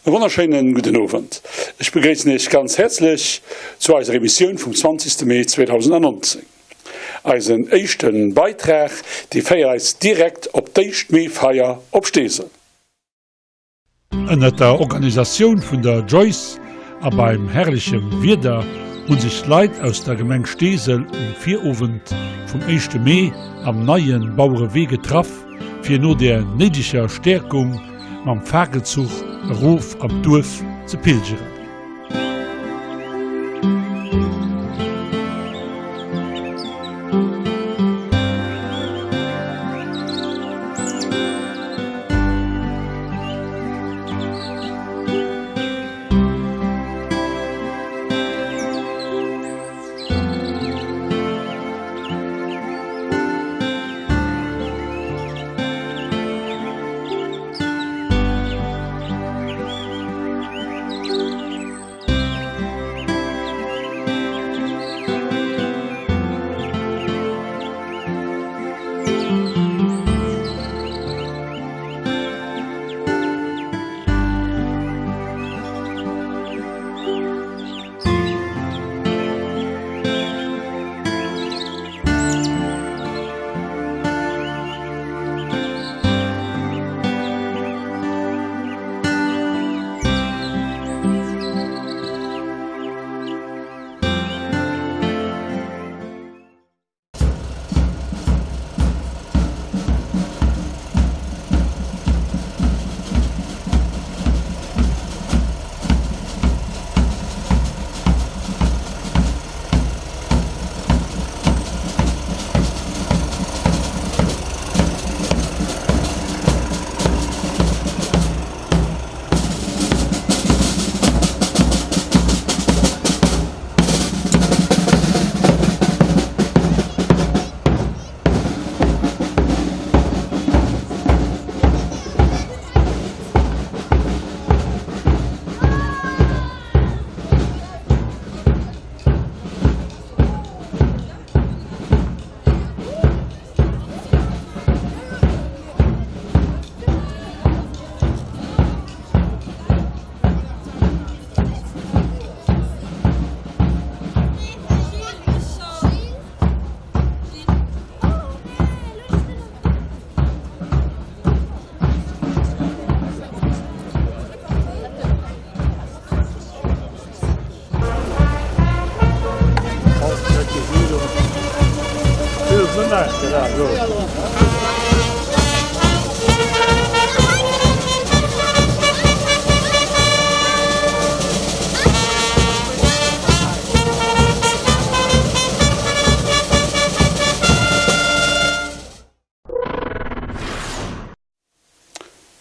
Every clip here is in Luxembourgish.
E wonnerschéinen gudden Owend. Ech begréissen Iech ganz häerzlech zu eiser Emissioun vum 20. Mee 2019. Eisen éischten Beitrag, dee féiert eis direkt op d'éischt Meefeier op Steesel. Ënnert der Organisatioun vun der Joyce a beim herrlechem Wieder hunn sech d'Leit aus der Gemeng Steesel um Virowend vum éischte Mee am neie Bauerewee getraff, fir no der néideger Stäerkung mam Fakelzuch erof an d'Duerf ze pilgeren.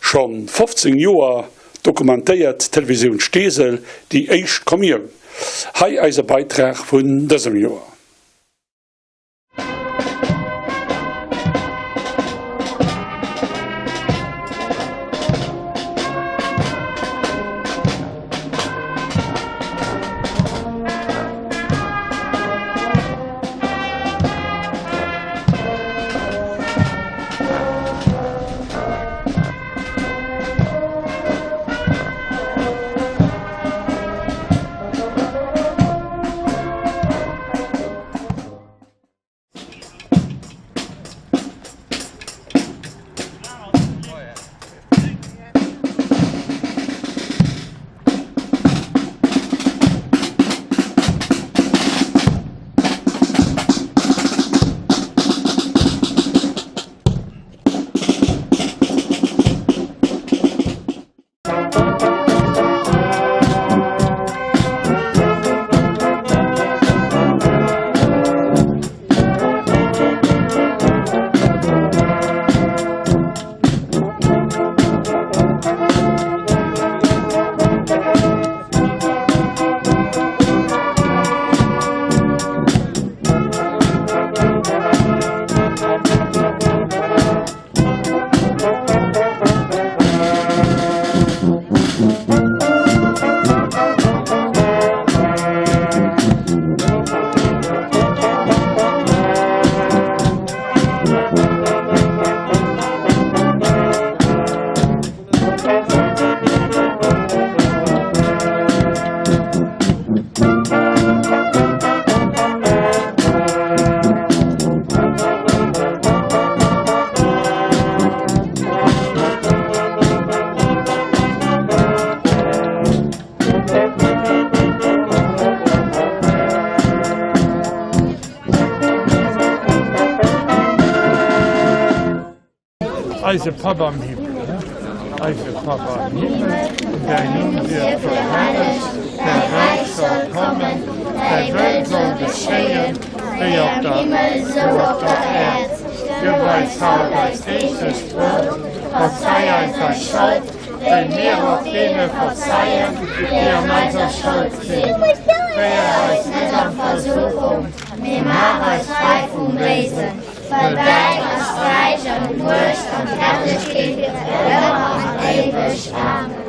Scho 15 Joer dokumentéiert d'Televisioun Steesel déi éischt Kommioun. Hei eise Beitrag vun dësem Joer. Eise Papp am Himmel, Eise Papp am Himmel, däin Numm sief gehellegt, däi Räich soll kommen, däi Wëll soll geschéien, wéi op der sou op der Äerd. Gëff eis haut eist deeglecht Brout, verzei eis eis Schold, wéi mir och deene verzeien, déi an eiser Schold sinn. Féier eis net an d'Versuchung, mee maach eis fräi vum Béisen. Well däin ass d'Räich an d'Muecht an d'Herrlechkeet fir ëmmer an éiweg. Amen.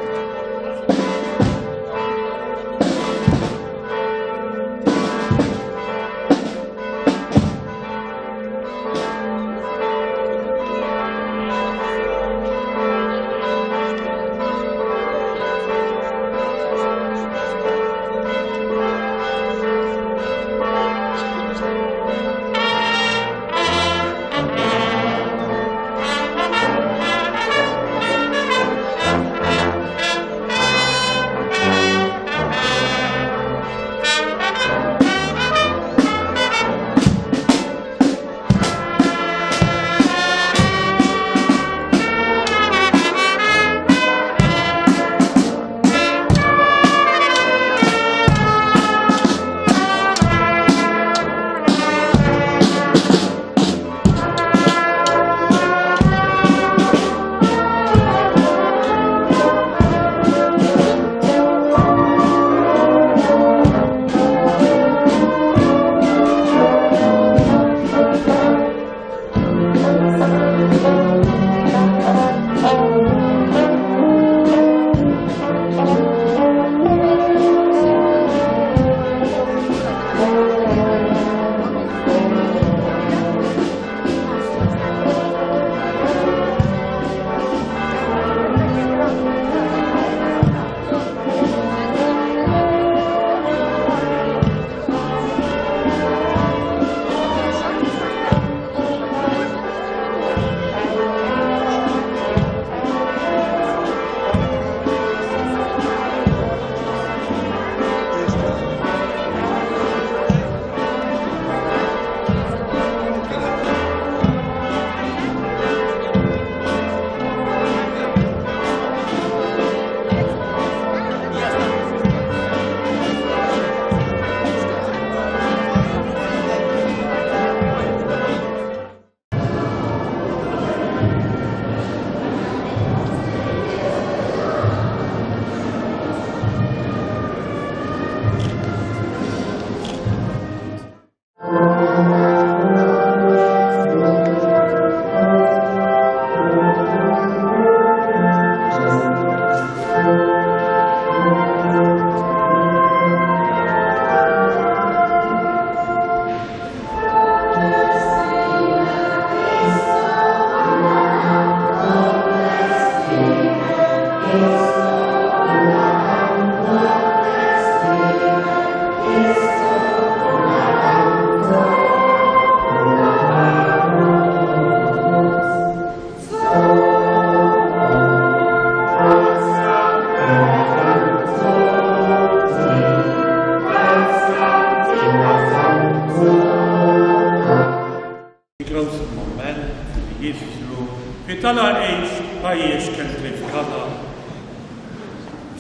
Dee grousse Moment, wou de Jesus elo fir d'alleréischt bei iech kënnt, léif Kanner,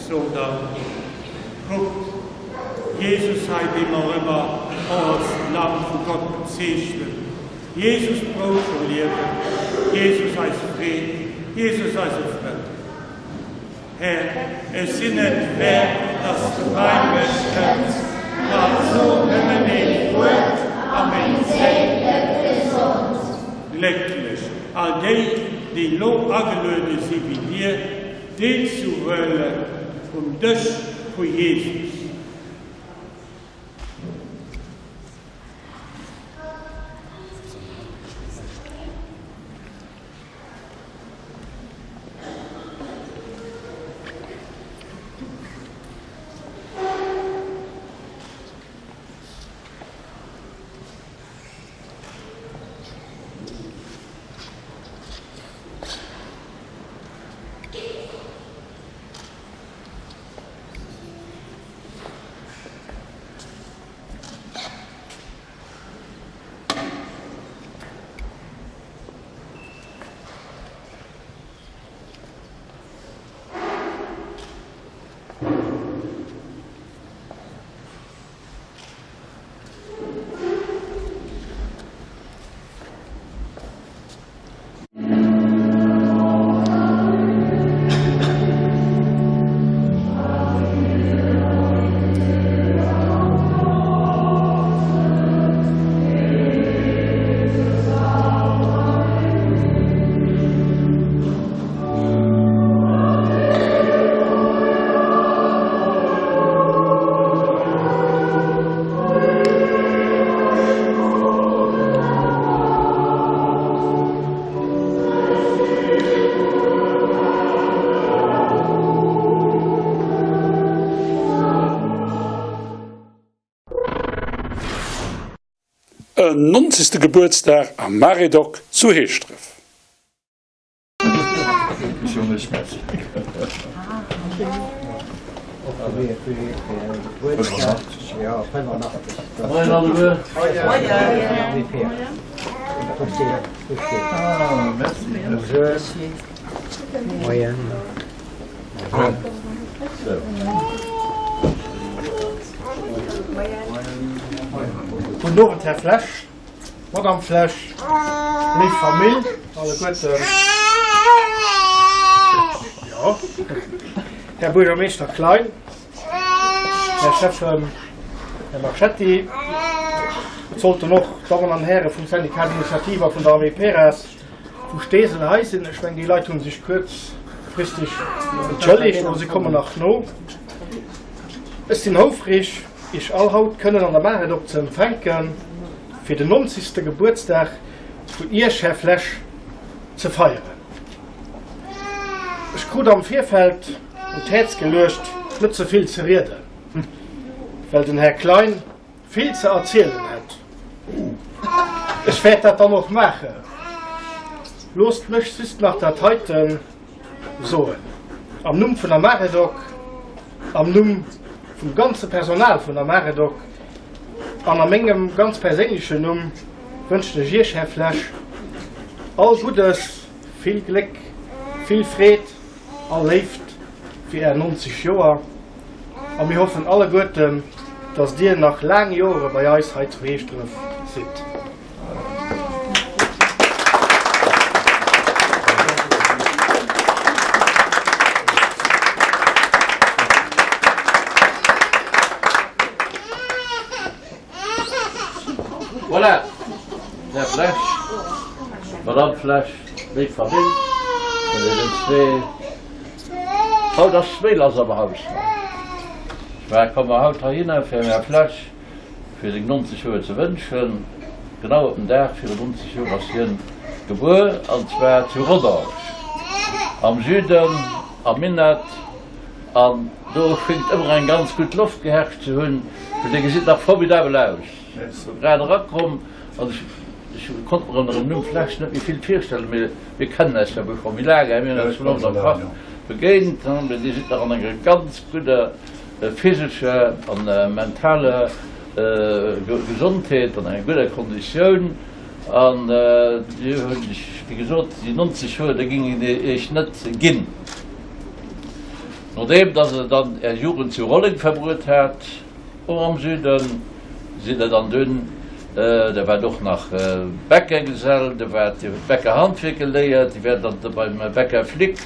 soen dann, Kuckt, Jesus hei, dee mer ëmmer och als Lamm vu Gott bezeechnen, Jesus, d'Brout vum Liewen, Jesus, eis Freed, Jesus, eise Frënd. Här, ech sinn net wäert, dass s du bei mech kënns, ma so nëmmen eent Wuert, a meng Séil gëtt gesond. Glécklech all déi, déi elo ageluede si wéi dir, deelzehuelen um Dësch vu Jesus. En nonzegste Gebuertsdag am Maredoc zu Heeschdref. Gudden Owend, Här Flesch, Madame Flesch, léif Famill alleguerten. Jo, Här Buergermeeschter Klein, Här Schäffen, Här Marchetti, et sollten och d'Dammen an Häre vum Syndicat d'Initiative a vun der Armée Peras vu Steesel hei sinn. Ech mengen, déi Leit hu sech kuerzfristeg entschëllegt, oder si kommen nach no. Ech sinn houfreg, Iech all haut kënnen an der Maredoc ze empfänken, fir den nonzegste Gebuertsdag vun Iech, Här Flesch, ze feieren. Ech krut am Virfeld un d'Häerz geluecht, net ze vill ze rieden, well den Här Klein vill ze erzielen hätt. Ech wäert dat dann och maachen. Loosst mech just nach dat heiten soen, Am Numm vun der Maredoc, am Numm vum ganze Personal vun der Maredoc an a mengem ganz perséinlechen Numm wënschen ech Iech, Här Flesch, all Guddes, vill Gléck, vill Freed a Léift fir Är 90 Joer a mir hoffen alleguerten, dass Dir nach laang Joere bei eis hei zu Heeschdref sidd. Voilà, Här Flesch, Madame Flesch, léif Famill, vun deenen zwee. Haut ass méi lass am Haus. Zwar komme mer haut heihinner fir dem Här Flesch fir seng 90 Joer ze wënschen. Genau op den Dag viru 90 Joer ass hien gebuer, an zwar zu Rodange am Süden, am Minett. An do schéngt ëmmer eng ganz gutt Loft geherrscht ze hunn, well Dir gesitt nach formidabel aus. Ech si grad erakomm an ech konnt mer ënner dem Numm Flesch net méi vill virstellen, mee mir kennen eis jo scho méi laang, mir hunn eis schonn oft am Park begéint. Mee Dir sidd nach an enger ganz gudder physescher an mentaler Gesondheet, an enger gudder Konditioun. An Dir hutt, wéi gesot, déi 90 Joer, déi géingen Iech net ginn. Nodeem dass Der dann Är Jugend zu Rolleng verbruet hat, och am Süden, sidd Der dann dunn, Der waart och nach Bäckergesell, Der waart, Dir hutt d'Bäckerhandwierk geléiert, Dir waart dann beim Bäcker Flick,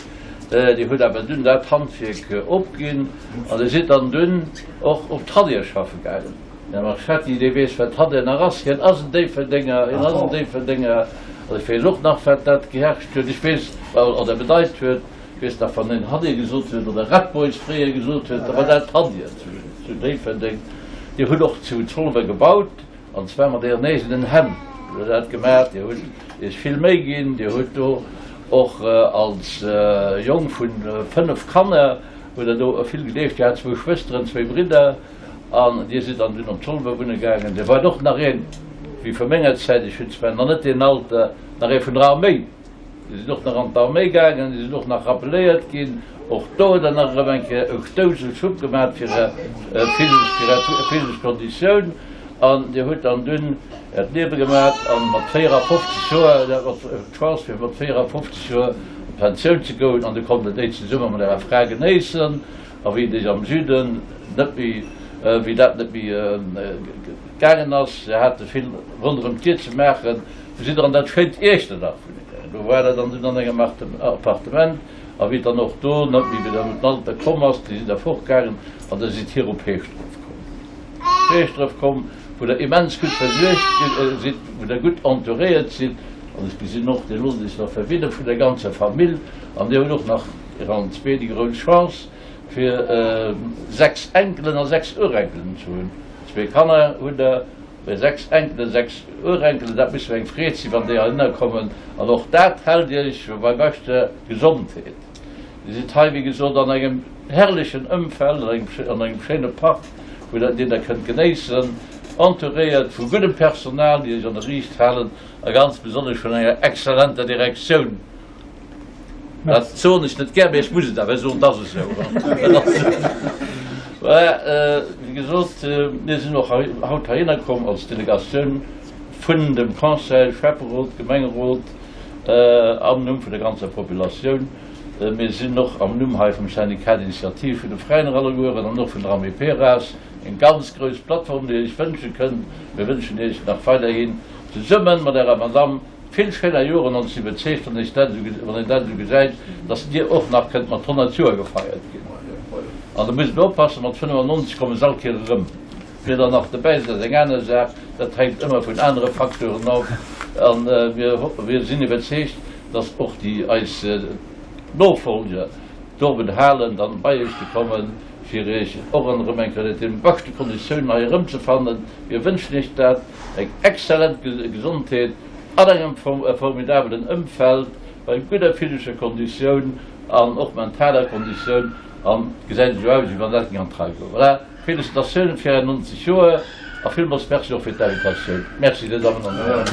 Dir hutt awer dunn dat Handwierk opginn an Dir sidd dann dunn och op d'Tanier schaffe gaangen. Här Marchetti, dee weess, wat d'Tanier nach ass. Hien ass en Déifferdenger, hien ass en Déifferdenger. Also ech weess och nach, wat dat geherrscht huet. Ech weess, oder bedeit huet. Ech weess nach, wann een Hannier gesot huet oder Red Boys fréier gesot huet, da war dat d'Hannier zu Déifferdeng. Dir hutt och zu Zolwer gebaut, an zwar mat Ären eegenen Hänn hutt Der dat gemaach. Dir hutt Iech vill Méi ginn. Dir hutt do och als Jong vu 5 Kanner hutt Der do vill geleescht. Dir hat zwou Schwësteren, zwéi Bridder an Dir sidd dann dunn op Zolwer wunne gaangen. Dir waart och nach een, wéi vu menger Zäit, ech hunn zwar nach net deen Alter, nach ee vun der Arméi. Déi sinn och nach an d'Arméi gaangen, déi sinn och nach rappeléiert ginn. Och do huet Der nach erëm eng Kéier e Stouss, e Schub gemaach fir Är physesch Konditioun. An Dir hutt dann dunn Äert Liewe gemaach a mat 54 Joer, dat war d'Chance fir mat 54 Joer an d'Pensioun ze goen an du konnt Der déi zesumme mat Ärer Fra genéissen. A wéi et Iech am Süden net méi, wéi dat net méi gaangen ass, se hate vill ronderëm d'Dier ze maachen, Du sidd der an dat schéint Iechternach wunne gaangen. Do war der dann dunn an engem Appartement. A wéi et dann och do net méi wéi dann un d'Alter komm ass, du sidd der fortgaangen an da sidd hir op Heeschdref komm. Heeschdref komm, wou der immens gutt versuergt sidd, wou der gutt entouréiert sidd. An ech gesinn och, Dir loosst Iech nach verwinne vun der ganzer Famill. An Dir hutt och nach, Dir allen zwee, déi grouss Chance, fir 6 Enkelen a 6 Urenkelen ze hunn. Zwee Kanner hutt Der. Bei 6 Enkelen, 6 Urenkelen, dat muss jo eng Freed sinn, wann déi heihinner kommen. An och dat hält Iech bei beschter Gesondheet. Dir sidd hei, wéi gesot, an engem herrlechen Ëmfeld, an engem schéine Park, wou Der, deen Der kënnt genéissen. Entouréiert vu guddem Personal, déi Iech an der Riicht halen, a ganz besonnesch vun enger exzellenter Direktioun. Dat soen ech net gär, mee ech muss et awer soen, et ass esou. Voilà, wéi gesot, mir sinn och haut heihinner komm als Delegatioun vun dem Conseil, Schäfferot, Gemengerot, am Numm vun der ganzer Populatioun. Mir sinn och am Numm hei vum Syndicat d'initiative vun de Veräiner allegueren an och vun der Amiperas, eng ganz grouss Plattform, déi Dir Iech wënsche kënnt. Mir wënschen Iech nach weiderhin zesumme mat Ärer Madamm vill schéiner Joren an ech si iwwerzeegt, wann ech dat esou, wann een dat esou gesäit, dass Dir och nach kënnt mat 100 Joer gefeiert ginn. An da muss een oppassen, mat 95 komme se all Kéier erëm. Mir dann nach dobäi sinn, ass eng aner Saach. Dat hänkt ëmmer vun anere Facteuren of. A mir, mir sinn iwwerzeegt, dass och déi eis Nofolger dorun halen, dann bei Iech ze kommen, fir Iech och an erëm eng Kéier ënnert deene beschte Konditiounen hei erëmzefannen. Mir wënschen Iech dat, eng exzellent Gesondheet an engem formidabelen Ëmfeld, bei gudder physescher Konditioun an och mentaler Konditioun. An et gesäit esou aus, wéi wann dat géing an d'Rei goen. Voilà, Félicitatiounen fir Är 90 Joer a villmools Merci och fir d'Invitatioun. Merci, Dir Dammen an Dir Hären.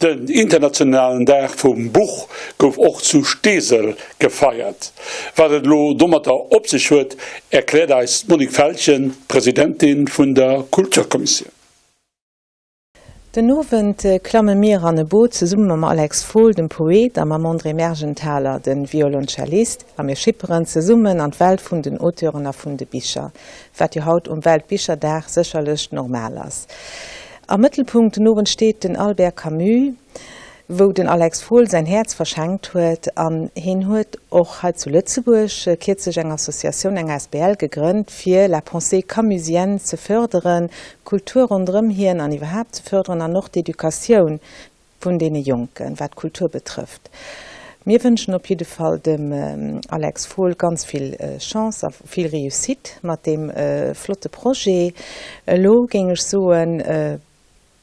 Den internationalen Dag vum Buch gouf och zu Steesel gefeiert. Wat et elo domatter op sech huet, erkläert eis d'Monique Feltgen, Presidentin vun der Kulturkommissioun. Den Owend klamme mir an e Boot zesumme mam Alex Fohl, dem Poet, a mam André Mergenthaler, de Violoncellist, a mir schipperen zesummen an d'Welt vun den Auteuren a vun de Bicher, wat jo haut um Weltbicherdag sécherlech normal ass. Am Mëttelpunkt den Owend steet den Albert Camus, wou den Alex Fohl säin Häerz verschenkt huet an hien huet och hei zu Lëtzebuerg kierzlech eng Associatioun, eng asbl gegrënnt, fir la pensée camusienne ze fërderen, d'Kultur ronderëm hien an iwwerhaapt ze fërderen an och d'Educatioun vun deene Jonken, wat d'Kultur betrëfft. Mir wënschen op jidde Fall dem Alex Fohl ganz vill Chance a vill Réussite mat deem flotte Projet. Elo géing ech soen,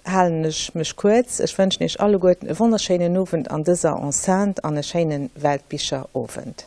halen ech mech kuerz. Ech wënschen Iech alleguerten e wonnerschéinen Owend an dëser Enceinte an e schéine Weltbicherowend.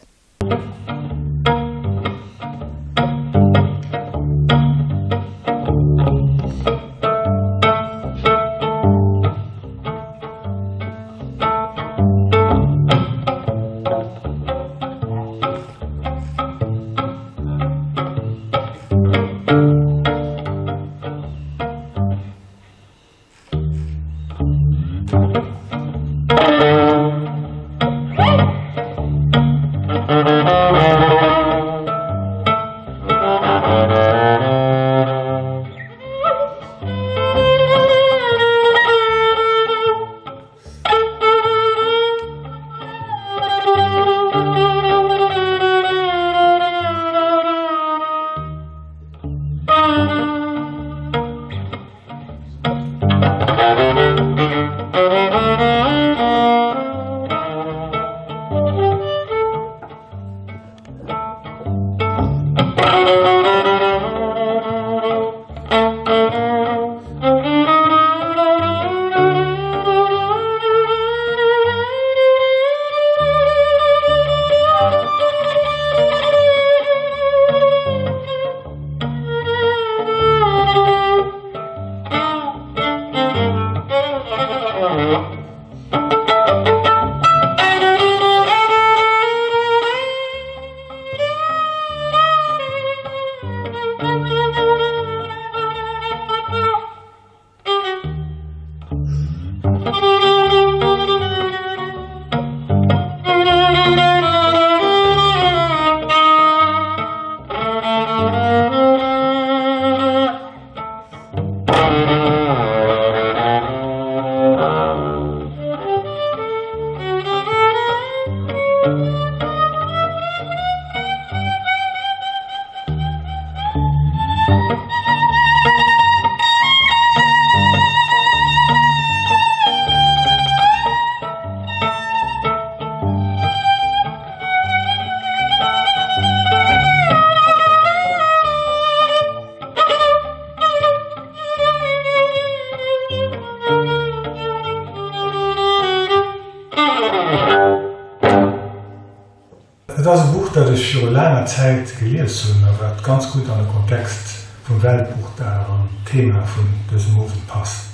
Et ass e Buch, dat ech viru laanger Zäit gelies hunn a wat ganz gutt an de Kontext vum Weltbuchdag an d'Thema vun dësem Owend passt.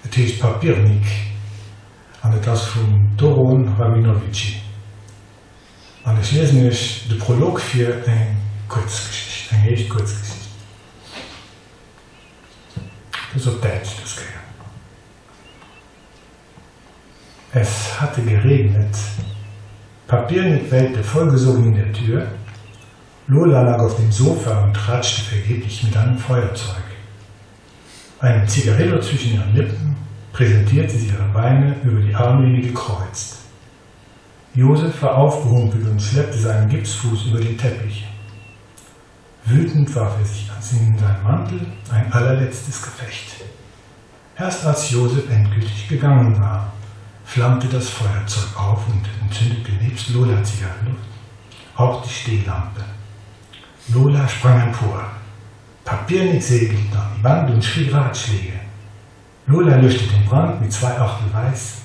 Et heescht Papiernik an et ass vum Doron Rabinovici. An ech liesen iech de Prolog vir, eng Kuerzgeschicht, eng éischt Kuerzgeschicht. Et ass op Däitsch dës Kéier. Es hatte geregnet. Papiernik wellte vollgesogen in der Tür. Lola lag auf dem Sofa und tratschte vergeblich mit einem Feuerzeug. Einen Zigarillo zwischen ihren Lippen präsentierte sie ihre Beine über die Armlehne gekreuzt. Josef war aufgehumpelt und schleppte seinen Gipsfuß über den Teppich. Wütend warf er sich in seinen Mantel ein allerletztes Gefecht. Erst als Josef endgültig gegangen war, flammte das Feuerzeug auf und entzündete nebst Lola Zigarillo auch die Stehlampe. Lola sprang empor. Papiernik segelte an die Wand und schrie Ratschläge. Lola löschte den Brand mit zwei Achtel Weiß,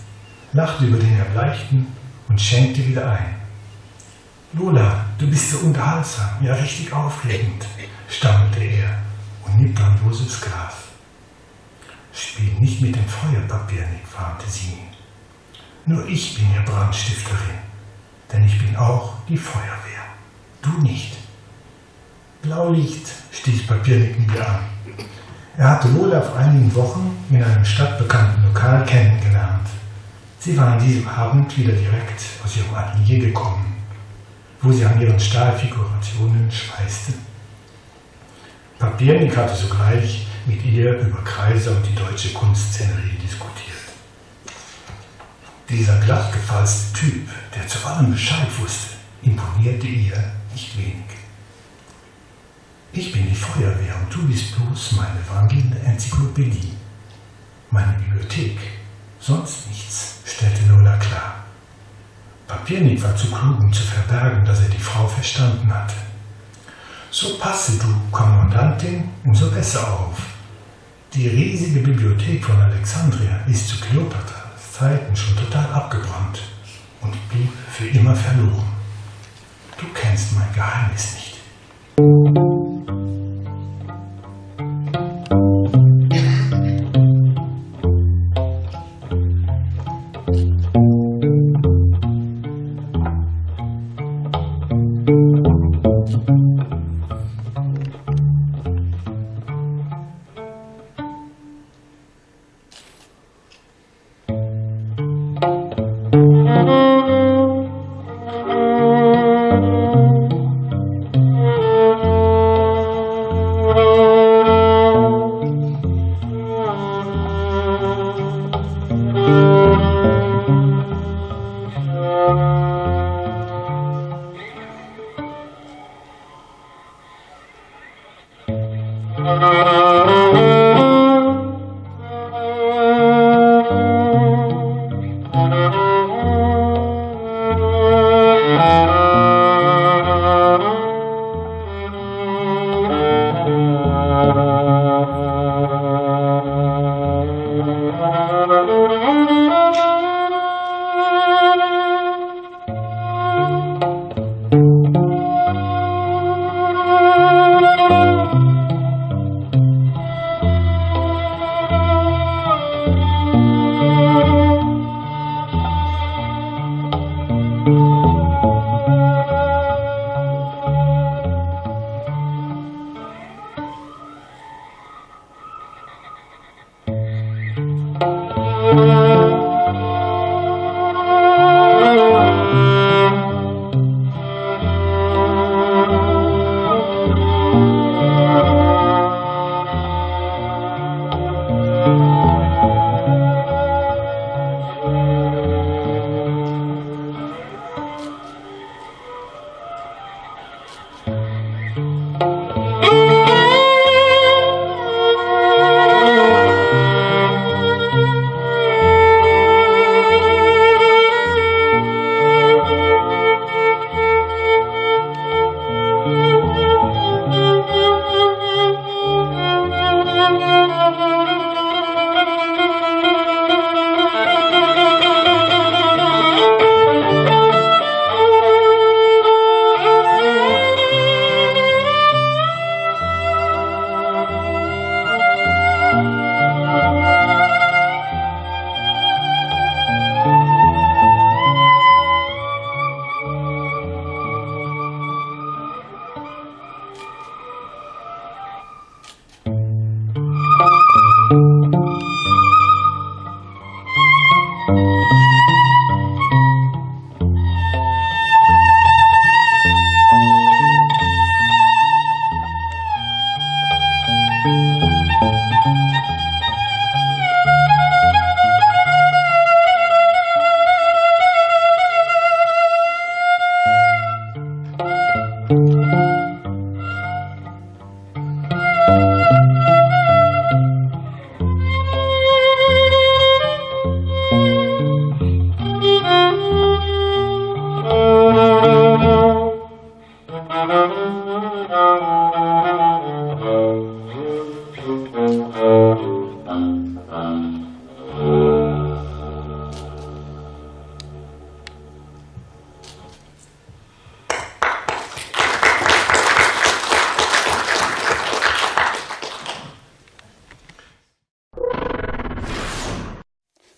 lachte über den Erbleichten und schenkte wieder ein. Lola, du bist so unterhaltsam, ja richtig aufregend, stammelte er und nippte an Josefs Glas. Spiel nicht mit dem Feuer, Papiernik, warnte sie ihn. Nur ich bin ja Brandstifterin, denn ich bin auch die Feuerwehr. Du nicht. Blaulicht, stieß Papiernik wieder an. Er hatte Lola vor einigen Wochen in einem stadtbekannten Lokal kennengelernt. Sie war an diesem Abend wieder direkt aus ihrem Atelier gekommen, wo sie an ihren Stahlfigurationen schweißte. Papiernik hatte sogleich mit ihr über Kreise und die deutsche Kunstszenerie diskutiert. Dieser glattgefalzte Typ, der zu allem Bescheid wusste, imponierte ihr nicht wenig. Ich bin die Feuerwehr und du bist bloß meine wandelnde Enzyklopädie, meine Bibliothek, sonst nichts, stellte Lola klar. Papiernik war zu klug, um zu verbergen, dass er die Frau verstanden hatte. So passe du, Kommandantin, umso besser auf. Die riesige Bibliothek von Alexandria ist zu Kleopatras Zeiten schon total abgebrannt und blieb für immer verloren. Du kennst mein Geheimnis nicht.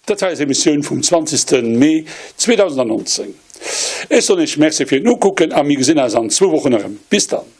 Dat war eis Emissioun vum 20. Mee 2019. Ech soen Iech Merci fir d'Nokucken a mir gesinn eis an zwou Wochen erëm. Bis dann!